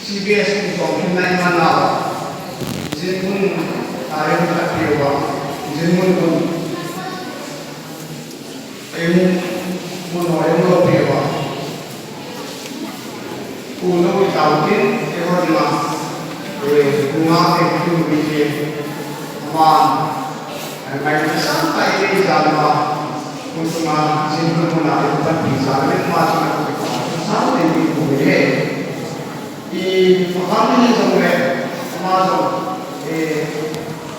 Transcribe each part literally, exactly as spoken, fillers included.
C B S in tong hin nai mana, jin mun a yong ka piwa, jin mun mun. Ei mun, mun ho ei mun lo piwa. Ku no i tau tin, ei ho di ma. Ei, ku nga ei ku mi ke. Ma. Ai, mai na sa ta ei ei za ma. Ku tu ma, jin mun mun a ei ku ta pi za, ei ma sa na ku ta. Sa ei ei ku mi ke. I, pa ka mi ni zong le, ma zong, e,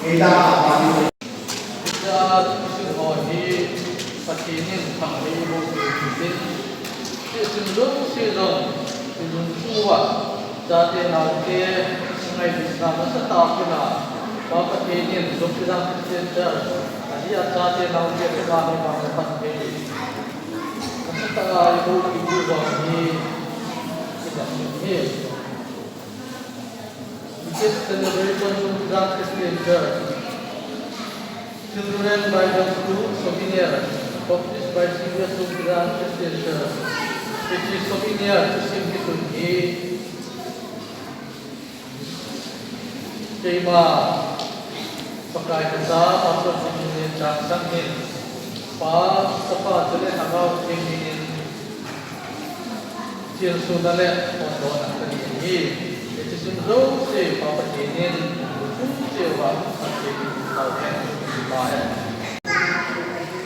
e da ka pa ni. Hiche a thusim ho hi Pathen in thangvah bol peh in, thusim jouse jong i lungthim uva chate naote ngailutna nasatah a Pa Pathen in Songpijang Christian Church adia chate naote koma hi vang le phatthei nasatah a i bol peh u jong hi i lungthim hi. This celebration Songpijang Christian Church. Children Bible School Souvenir, published by C B S Songpijang Christian Church. Hiche souvenir thusim hi tun hi. Keima Pakai kacha, Pastor Jingmin Changsang hin, Pa, Chapa, chule Lhagao Theng min in, thilsohna le phondohna kahin nei ahi. Hiche thusim jouse Pa Pathen in, lungthim cheh uva, phatthei boh tahen. Amen.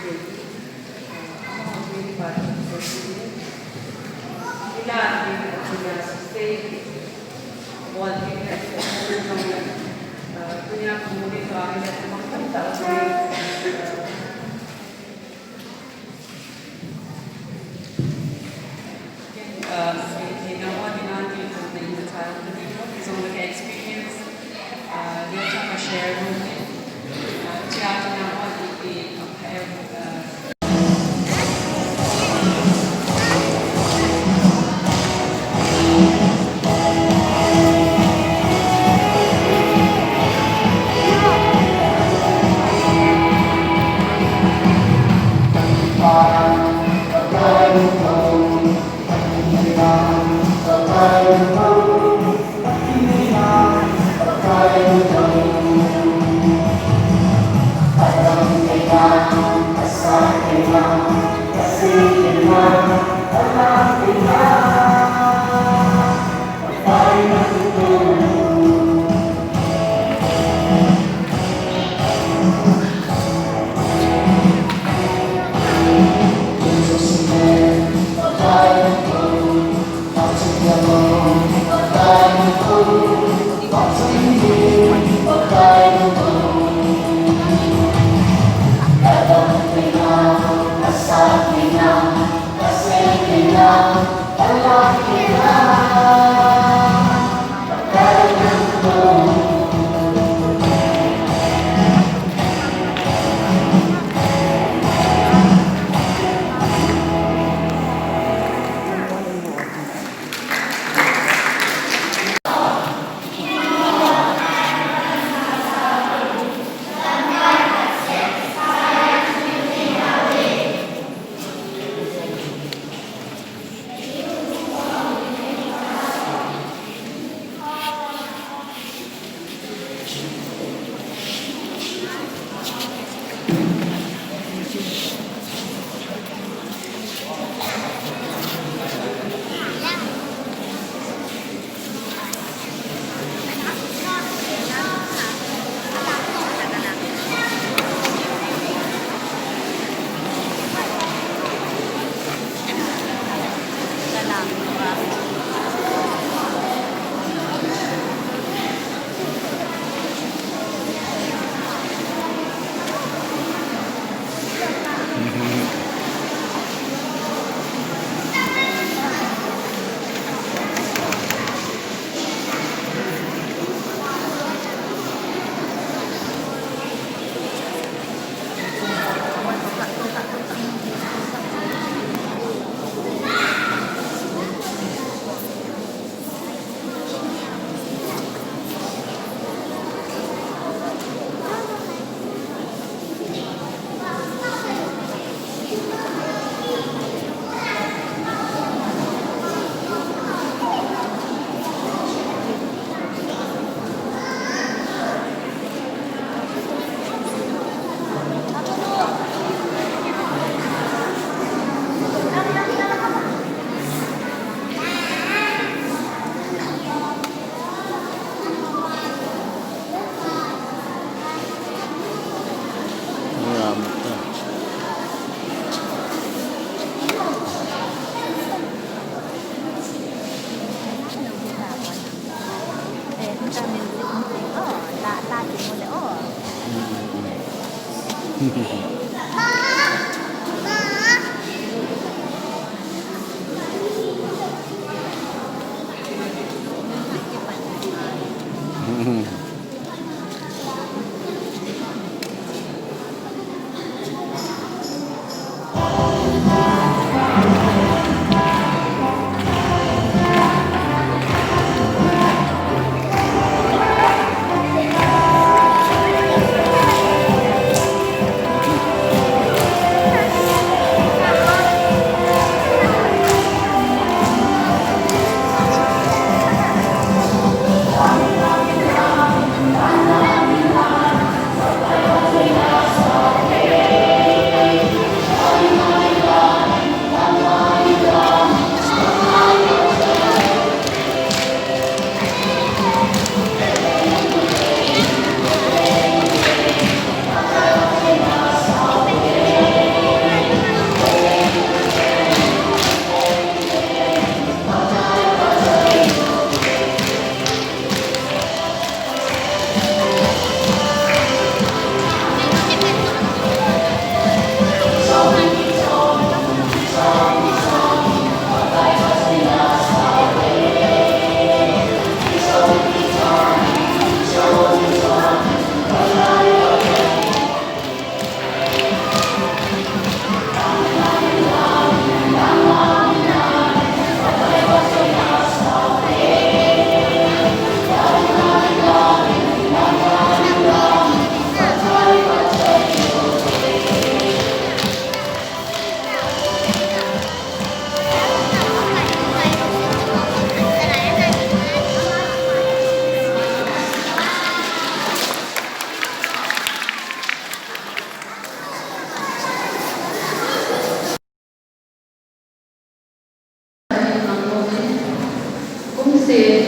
Kumseh,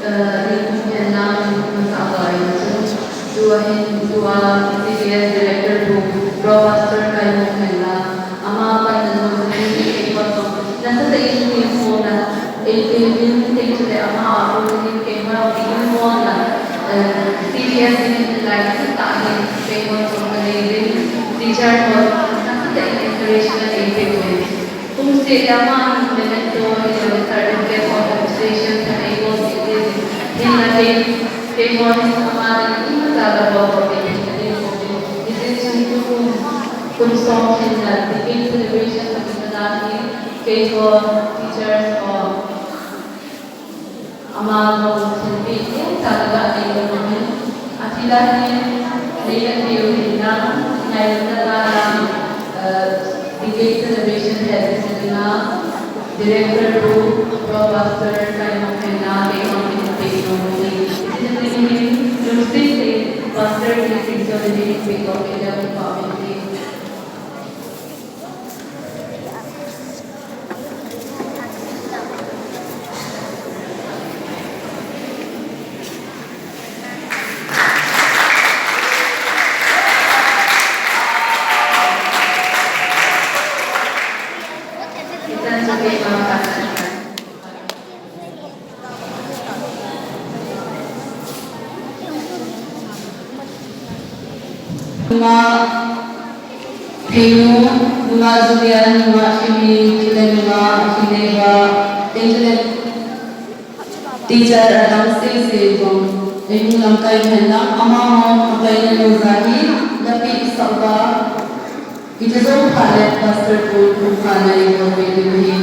eh, ni kum hen lang, masa a hin chu, tua hin, tua C B S Director pu, Pro Pastor Kaimong hen lang, ama panna jong, ni kei pa jong, nasatah in kei hon na, ei kei min, kei chule ama a pu ni kei ma, kei hon na, eh, C B S ni lai, sita ni, kei hon jong, na nei din, teacher hon, nasatah in encouragement ei pe uvin. Kumseh le ama hin memento, hilou le certificate of appreciation khat eibol peh ding. Hinla kei, keihon ama ding imacha la bol bol peh ding kahi poi. Hijeh chun tukum, kum som lhinna, Decade Celebration katina dan hi, keiho teachers ho, ama jong thilpeh imacha la nei lou ding. Athilai hi, nei la peh u hin lang, ngailutna la lang, eh, Decade Celebration het ding a, Director pu, Pro Pastor Kaimong hen lang, keihon thilpeh lou ding. Hijeh chun, lungset tah in, Pastor King Singson in thilpeh lou ding, kipa um in. Nungah Theinu, nungah Julian, nungah Khimi, chule nungah Khineiba, chule teacher adang sese jong, einu lamkai hen lang, amahon, akai nau jeh a hi, napeh sah uva, Iti jong phat le Pastor pu, pu phat na eibol peh diu ahi.